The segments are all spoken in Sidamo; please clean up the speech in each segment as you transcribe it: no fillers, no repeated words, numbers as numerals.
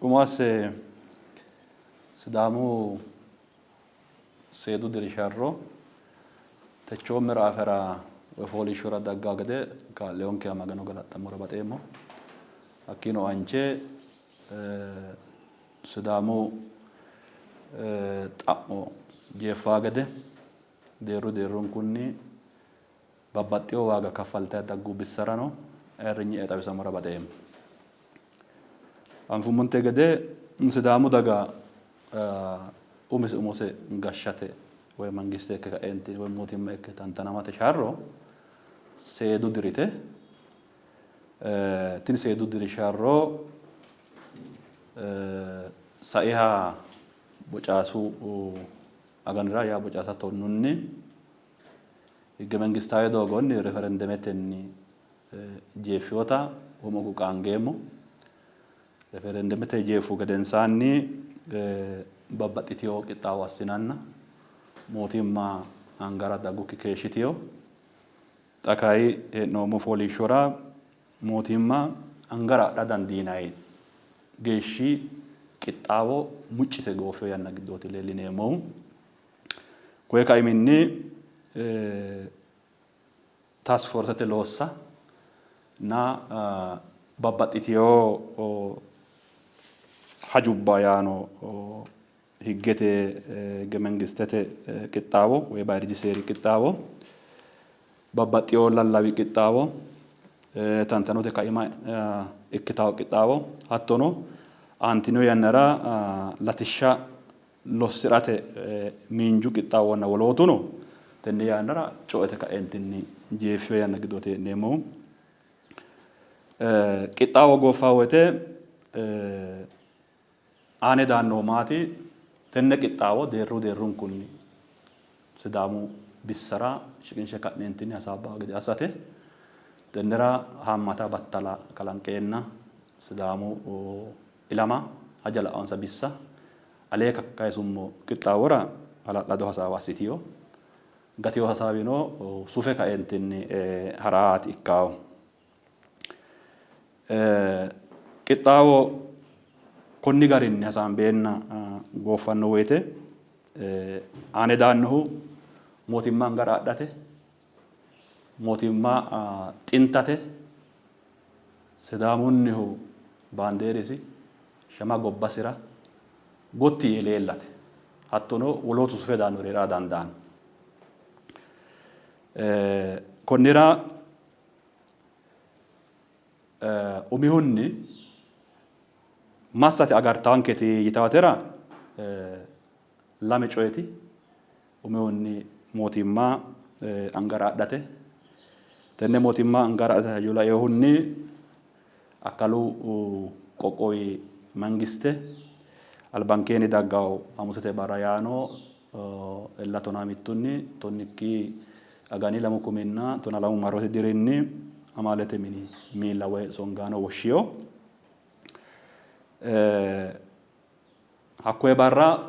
Umo asse Sidaamu seedu diri sharro techoo miraafera woy fooliishshora daggaa gede kaa'leyonkeha Magano galaxxammora baxeemmo. Hakkiino aanche Sidaamu xa'mo jeeffaa gede deerru deerrunkunni babbaxxino waaga kaffaltanni daggu bissarano ayirrinye'ya xawisammora baxeemmo. Anfummonte gede Sidaamu daga umise umose gashshate woy mangiste ikke kaeentinni woy mootimma ikke tantanamate sharro seedu dirite. Tini seedu diri sharro saiha Bocaasu aganira yaa Bocaasa tonnunni Higge-mengistaawe doogonni referendemetenni jeeffinota wo'munku qaangeemmo. Referendemete jeeffu gedensaanni babbaxxitino qixxaawo assinanna mootimma angara daggukki keeshshitino. Xa kayi hee'noommo fooliishshora mootimma angara adha dandiinanni geeshshi qixxaawo muccite gooffino yanna giddooti leellineemmohu. Koye kaiminni task forcete loossa na babbaxxitino hajubba yaano higgete higge mengistete qixxaawo woy bayiriidi seeri qixxaawo babbaxxino lallawi qixxaawo tantanote kaima ikkitanno qixxaawo hattono aantino yannara latishsha lossi'rate miinju qixxaawonna wolootuno tenne yannara co'ote ka'eentinni jeeffino yanna giddooti hee'neemmohu. Qixxaawo gooffanno woyte aane daannohu maati? Tenne qixxaawo deerru deerrunkunni Sidaamu bissara shiqinshe ka'neentinni hasaabbanno gede assate. Tennera haammata battala kalanqeenna Sidaamu ilama haja la'anonsa bissa alee kakkayisummo qixxaawora hala'lado hasaawa assitino. Gatino hasaawino sufe kaeentinni ha'raati ikkanno. Qixxaawo konni garinni hasaambeenna gooffanno woyte aane daannohu mootimma angara adhate, mootimma xintate, Sidaamunnihu baandeerisi shama gobbasira gotti yee leellate hattono wolootu sufe daannori hee'rara dandaanno. Konnira umihunni massate agartaanketi yitaatera lame coyeti. Umihunni mootimma angara adhate. Tenne mootimma angara adhate hajo lainohunni akkalu qoqqowi mangiste albankeenni daggawo Hamusete barra yaano Ella tonaa mittunni tonnikki agani lamu kuminna tona lamu maarote dirinni amaalete mini miilla woy songaano woshshino. Hakkoye barra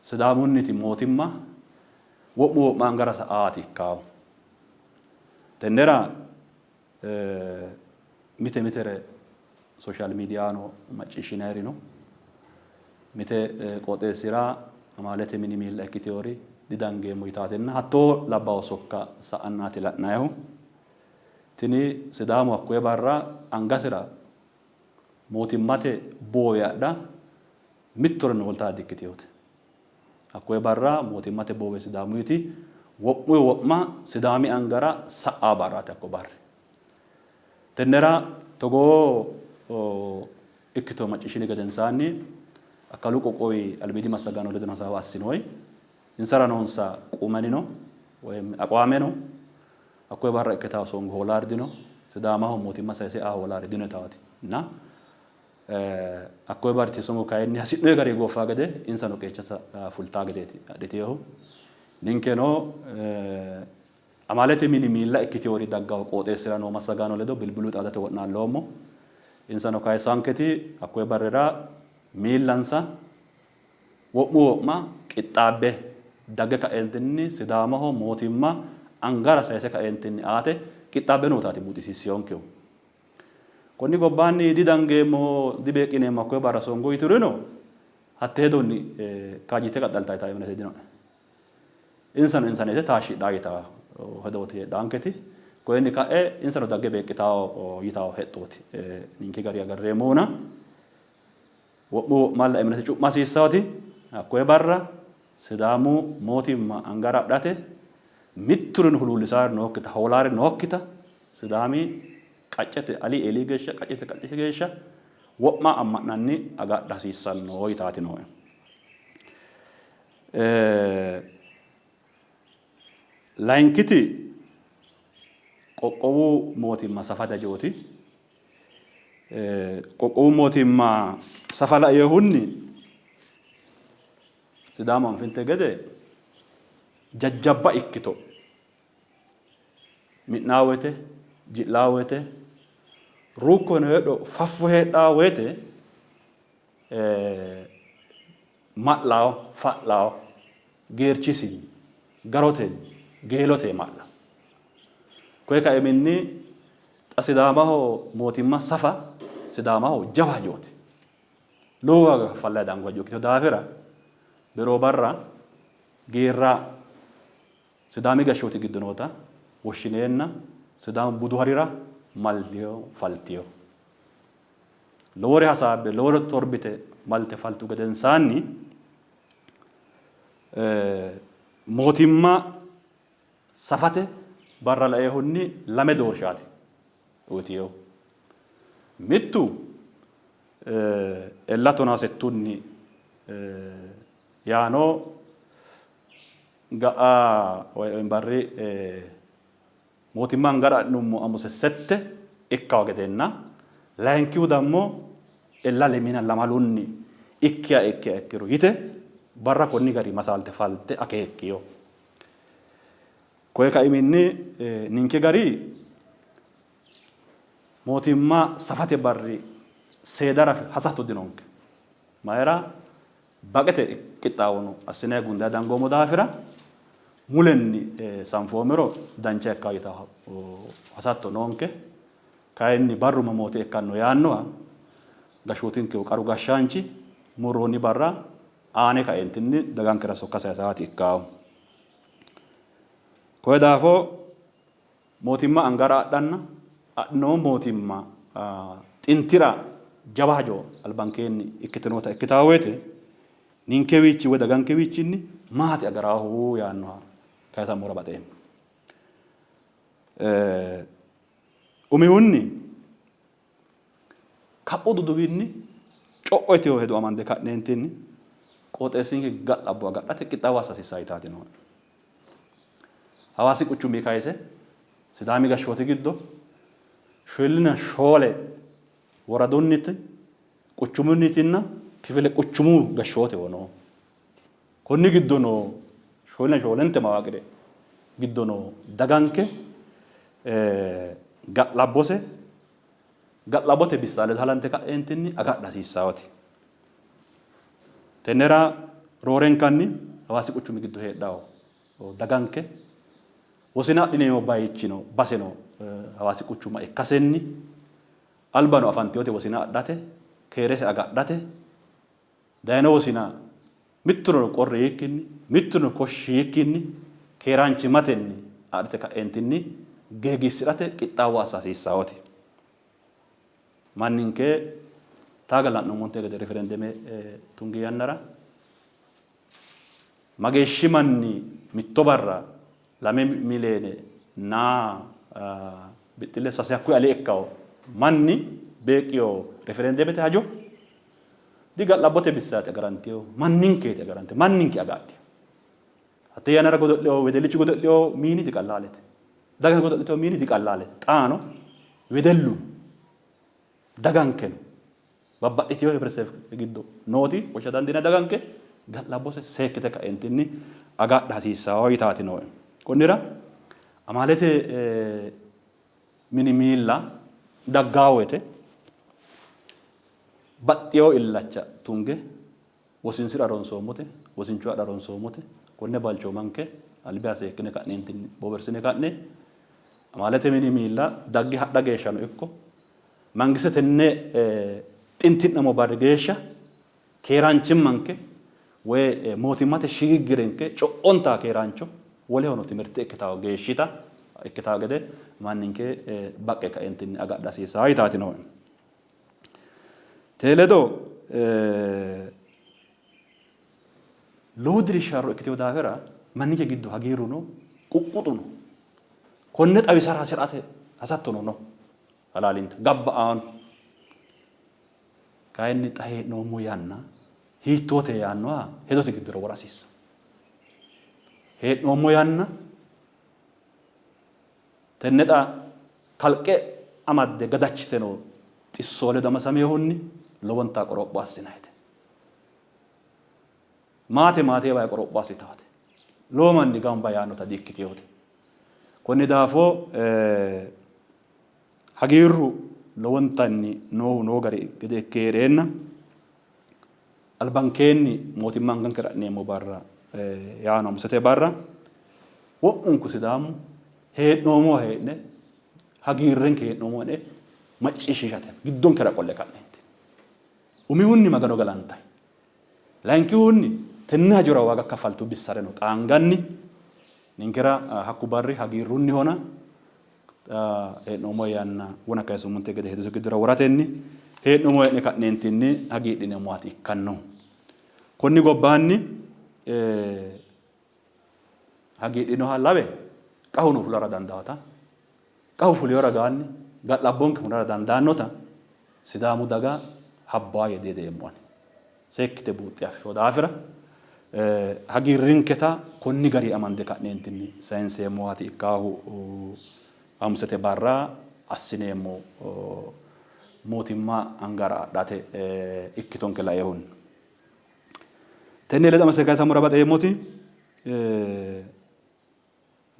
Sidaamunniti mootimma wo'mu wo'ma angara sa'aati ikkaahu. Tennera mite mitere social mediano macciishshinayiri no. Mite qooxeessira amaalete mini miilla ikkiteewori didangeemmo yitaatenna hattoo labbawo sokka sa'annaati la'nayihu. Tini Sidaamu hakkoye barra angasira mootimmate boowe adha mittoreno hooltata dikkitinote. Hakkoye barra mootimmate boowe Sidaamuyiti wo'muyi wo'ma Sidaami angara sa''a barraati hakko barri. Tennera togoo ikkito macciishshini gedensaanni akkalu qoqqowi albiidi massagaano ledono hasaawa assinoyi. Insara noonsa qumenino woyim aqwaame no. Hakkoye barra ikkitawo songo hoolaari dino. Sidaamaho mootimma sayise aa hoolaari dino yitaati nna hakkoye barriti songo kayinni hasi'noyi garinni gooffawo gede insano qeechansa fultawo gedeeti adhitinohu. Ninkeno amaalete mini miilla ikkitinori daggawo qooxeessira noo massagaano ledo bilbilu xaadate wo'naalloommo. Insano kayissanketi hakkoye barrira miillansa wo'mu wo'ma qixxaabbe dagge ka'eentinni Sidaamaho mootimma angara sayise kaeentinni aate qixxaabbe nootaati buuxisiissinonkehu. Konni gobbaanni didangeemmo, dibeeqqineemmo hakkoye barra songo yiturino hatte hedonni kaajjite qaxxalta yitaa imnete dinoe. Insano insaneete taashshidhaa yitaa hedooti heedhaanketi. Koyenni ka'e insano dagge beeqqitaa yitaa hexxooti ninke gari agarreemmohuna. Wo'mu wo'malla imnete cu'ma hasiissaati. Hakkoye barra Sidaamu mootimma angara adhate mitturino huluullisaari nookkita, hoolaari nookkita Sidaami qaccete ali eeli geeshsha, qaccete qaccete geeshsha wo'ma amma'nanni agadha hasiissanno yitaati nooe. Layinkiti qoqqowu mootimma safate hajooti. Qoqqowu mootimma safa lainohunni Sidaamu anfinte gede jajjabba ikkito mi'naa woyte, ji'laa woyte, ruukkono heedho faffu heedhaa woyte ma'lao, fa'lao, geerchisinni, garotenni, geelote ma'la. Koye kaiminni xa Sidaamaho mootimma safa Sidaamaho jawa hajooti. Lowo waaga kaffallanni dango hajo ikkitino daafira beroo barra geerra Sidaami gashshooti giddo noota woshshineenna Sidaamu budu harira maltino faltino. Lowore hasaabbe, lowore torbite malte faltu gedensaanni mootimma safate barra laeehunni lame doorshaati uyitino. Mittu ella tonaa settunni yaano ga'a woy barri mootimma angara adhinummo amuse sette ikkawo gedenna layinkihu dammo ella lemina lamalunni ikkiha ikkiha ikkiro yite barra konni gari masaalte falte akeekkiyo. Koye kaiminni ninke gari mootimma safate barri seedara hasatto dinonke. Mayira baqete qixxaawono assinanni gundanni dangoommo daafira mulenni sanfoomero dancha ikkanno yitanno hasatto noonke. Kayinni barru mamoote ikkanno yaannoha gashshootinkehu qaru gashshaanchi murroonni barra aane kaeentinni dagankera sokka sayisaati ikkaahu. Koye daafo mootimma angara adhanna adhinoommo mootimma xintira jawa hajo albankeenni ikkitinota ikkitanno woyte ninkewiichi woy dagankewiichinni maati agaraahu yaannoha kayisammora baxeemmo. Umihunni kaphu duduwinni co'o yitino hedo amande ka'neentinni qooxeessinke ga'labbo agadhate qixxaawo assa hasiissanno yitaati nooe. Hawaasi quchumi kayise Sidaami gashshooti giddo shoolina shoole woradunniti quchumunnitinna kifile quchumu gashshooteho noo. Konni giddo noo shoolina shoolente mawaaqire giddo noo daganke ga'labbose ga'labbote bissa ledo halante ka'eentinni agadha hasiissawote. Tennera roorenkanni Hawaasi quchumi giddo heedhawo daganke wosina adhineemmo bayichino baseno Hawaasi quchuma ikkasenni albano afantinote wosina adhate keerese agadhate dayino wosina mitturino qorri yiikkinni mitturino koshshi yiikkinni keeraanchimmatenni adhite ka'eentinni geegiissi'rate qixxaawo assa hasiissawote. Manninke taaga la'nummonte gede riferendeme tungi yannara mageeshshi manni mitto barra 2 miliyeene na bixxille sase hakkuyi ale ikkawo manni beeqqiyo referendemete hajo di ga'labbote bissaati agarantino, manninkeeti agarantino, manninke agadhino. Hatte yannara godo'lino wedellichu godo'lino miini diqallaalete. Daga godo'litino miini diqallaalete. Xaano wedellu dagankeno babbaxxitino hibretesebe giddo nooti woshsha dandiinanni daganke ga'labbose seekkite ka'entinni agadha hasiissanno yitaati nooe. Konnira amaalete mini miilla daggaa woyte baxxeewo illacha tunge wosinsira ronsoommote, wosincho adha ronsoommote, konne balchoomanke albiha seekkine ka'neentinni boowersine ka'ne amaalete mini miilla dagge hadha geeshshano ikko Mangiste tenne xinti'nammo barri geeshsha keeraanchimmanke woy mootimmate shigiggirenke co'onta keeraancho wolehono timirte ikkitawo geeshshita ikkitawo gede manninke baqqe kaentinni agadha hasiissaa yitaati nooe. Tee ledo lowo diri sharro ikkitino daafira manninke giddo hagiirru no, quqquxu no. Konne xawisara hasi'rate hasattono no. Halaalinta gabba aano. Kayinni xa hee'noommo yanna hiittoote yaannoha hedote giddora wora hasiissanno. Hee'noommo yanna tenne xa kalqe amadde gadachite noo xissoo ledo amasaminohunni lowonta qoropho assinayite. Maate maateewa qoropho assitaate. Lowo manni gamba yaannota di''ikkitinote. Konni daafo hagiirru lowontanni noohu noo gari gede ikke hee'reenna albankeenni mootimma angankera adhineemmo barra yaano Hamusete barra wo'munku Sidaamu hee'noommowa hee'ne hagiirrenke hee'noommowa hee'ne macciishshiishate giddonkera qolle ka'neenti. Umihunni Magano galantayi. Layinkihunni tenne hajora waaga kaffaltu bissareno qaanganni ninkera hakku barri hagiirrunnihona hee'noommo yanna wona kayisummonte gede hedote giddora woratenni hee'noommo hee'ne ka'neentinni hagiidhineemmowaati ikkannohu. Konni gobbaanni hagiidhinoha lawe qahuno fulara dandaata. Qahu fulino ragaanni ga'labbonke hunara dandaannota Sidaamu daga habbaa yee dihedeemmo ani. Seekkite buuxxe affino daafira hagiirrinketa konni garinni amande ka'neentinni sayinseemmowaati ikkaahu Hamusete barra assineemmo mootimma angara adhate ikkitonke lainohunni. Tenne ledo amase kayisammora baxeemmoti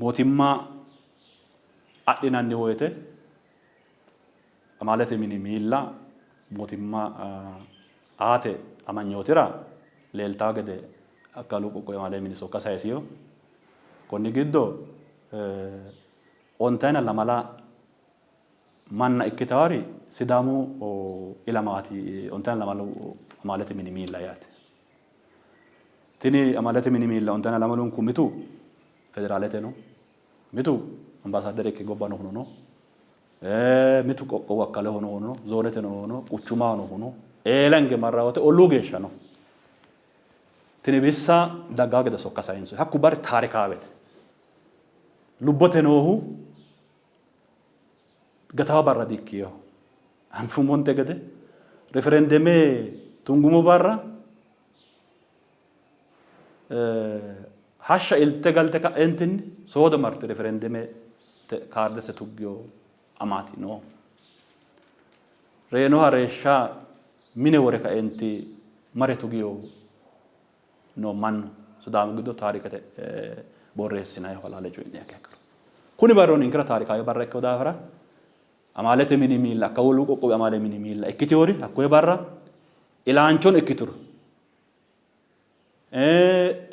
mootimma adhinanni woyte amaalete mini miilla mootimma aate amanyootira leeltawo gede Akkalu qoqqowi amaale mini sokka sayisino. Konni giddo ontayina lamala manna ikkitawori Sidaamu ilamaati, ontayina lamalu amaalete mini miilla yaate. Tini amaalete mini miilla ontayina lamalunku mitu federaalete no, mitu ambaasaadere ikke gobba noohuno no, mitu qoqqowu akkaleho noohu no, zoonete noohu no, quchumaho noohu no, eela hinge marra wote olluu geeshsha no. Tini bissa daggaa gede sokka sayinsoonni. Hakku barri taarikaawete. Lubbote noohu gatawa barra di''ikkino. Anfummonte gede referendeme tungummo barra hashsha ilte galte ka'entinni soodo marte referendemete kaardese tuggino amaati noohu. Reyinoha reeshsha mine wore kaenti mare tuginohu no mannu Sidaamu giddo taarikete borreessinanniho halaale coyi'niha ikkiro. Kuni barru ninkera taarikaawe barra ikkino daafira amaalete mini miilla akka wolu qoqqowi amaale mini miilla ikkitinori hakkoye barra ilaanchono ikkituro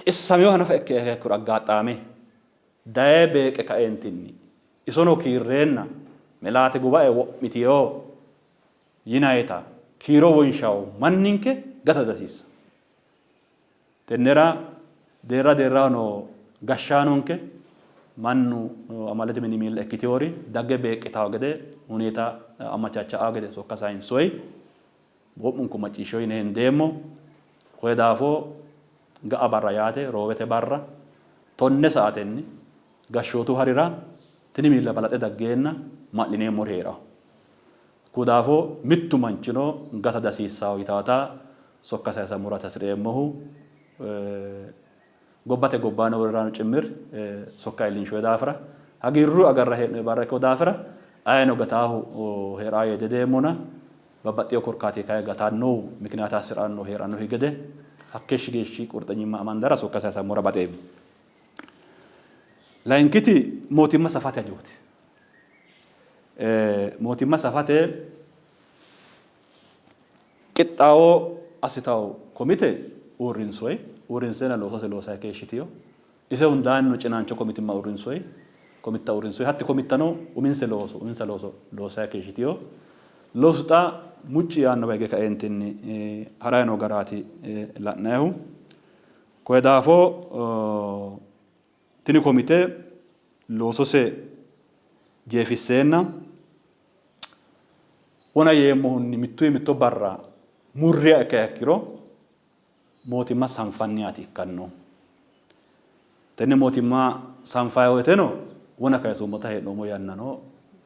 xissaminoha nafa ikkiro aggaaxxaame daye beeqqe kaeentinni isono kiirreenna melaate gubae wo'mitino yinayita kiiro wonshawo manninke gata dihasiissanno. Tennera deerra deerraho noo gashshaanonke mannu amaalete mini miilla ikkitinori dagge beeqqitawo gede huneeta amachacha'awo gede sokka sayinsoyi. Wo'munku macciishsho yine hendeemmo. Koye daafo ga'a barra yaate Roowete barra tonne saatenni gashshootu harira tini miilla balaxe daggeenna ma'lineemmori hee'ranno. Hakkuyi daafo mittu manchino gata dihasiissanno yitaata sokka sayisammora hasi'reemmohu gobbate gobbaanni worerano cimmir sokka iillinshoyi daafira hagiirru agarra hee'noyi barra ikkino daafira ayino gataahu hee'raa yee dihedeemmona babbaxxino korkaati kayi gatannohu mikiniyaate hasi'ranno hee'rannohi gede hakkeeshshi geeshshi qurxanyimma amandara sokka sayisammora baxeemmo. Layinkiti mootimma safate hajooti. Mootimma safate qixxaawo assitawo komite uurrinsoyi, uurrinseenna loosose loosayi keeshshitino. Ise hundaannino cinaancho komitimma uurrinsoyi, komitta uurrinsoyi. Hatti komittano uminse looso uminsa looso loosayi keeshshitino. Loosu xa mucci yaannowa hige kaeentinni harayi noo garaati la'nayihu. Koye daafo tini komite loosose jeefisseenna wona yeemmohunni mittuyi mitto barra murriha ikkiha ikkiro mootimma sanfannihaati ikkanno. Tenne mootimma sanfayi woyteno wona kayisoommota hee'noommo yannano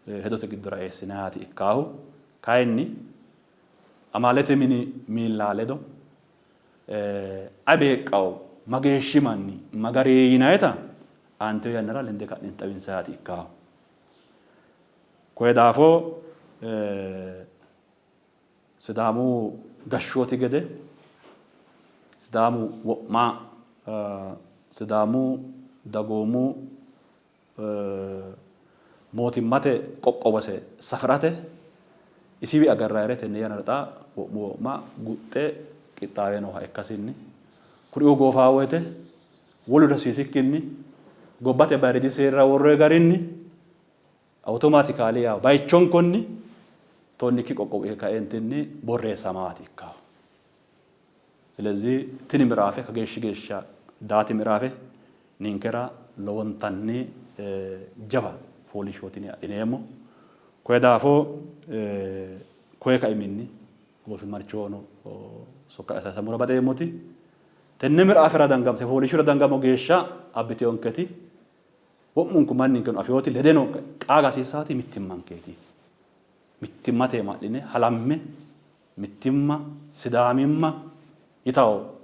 hedote giddora eessinayihaati ikkaahu. Kayinni amaalete mini miillaa ledo ayi beeqqawo, mageeshshi manni, ma garii yinayita aantino yannara lende ka'ne xawinsayihaati ikkaahu. Koye daafo Sidaamu gashshooti gede Sidaamu wo'ma Sidaamu dagoomu mootimmate qoqqowose safi'rate isiwi agarrayire tenne yannara xa wo'mu wo'ma guxxe qixxaawe nooha ikkasinni kuriuu goofaa woyte wolu rosiisikkinni gobbate bayiriidi seerira worroyi garinni Awutomaatikaali yawo bayichonkonni tonnikki qoqqowi ikke kaeentinni borreessamaati ikkawo. Silezi tini miraafe kageeshshi geeshsha daati miraafe ninkera lowontanni jawa fooliishshooti yine adhineemmo. Koye daafo koye kaiminni goofimarchohono sokka saysammora baxeemmoti tenne miraafera dangamte fooliishshora dangamo geeshsha abbitinonketi Wo'munku manninkeno afinoti ledeno qaaga hasiissaati mittimmankeeti. Mittimmate ma'line halamme mittimma Sidaamimma yitawo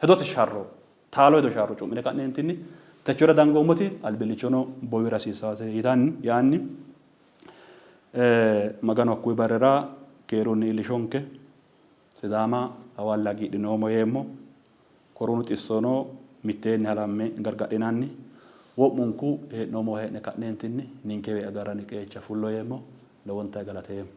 hedote sharro taalo hedo sharro cu'mine ka'neentinni techora dangoommoti albillichono bowira hasiissaase yitanni yaanni Maganu hakkuyi barrira keerunni iillishonke. Sidaama hawalle hagiidhinoommo yeemmo. Koronu xissono mitteenni halamme gargadhinanni wo'munku hee'noommowa hee'ne ka'neentinni ninkewi agarranni qeecha fullo yeemmo. Lowonta galateemmo.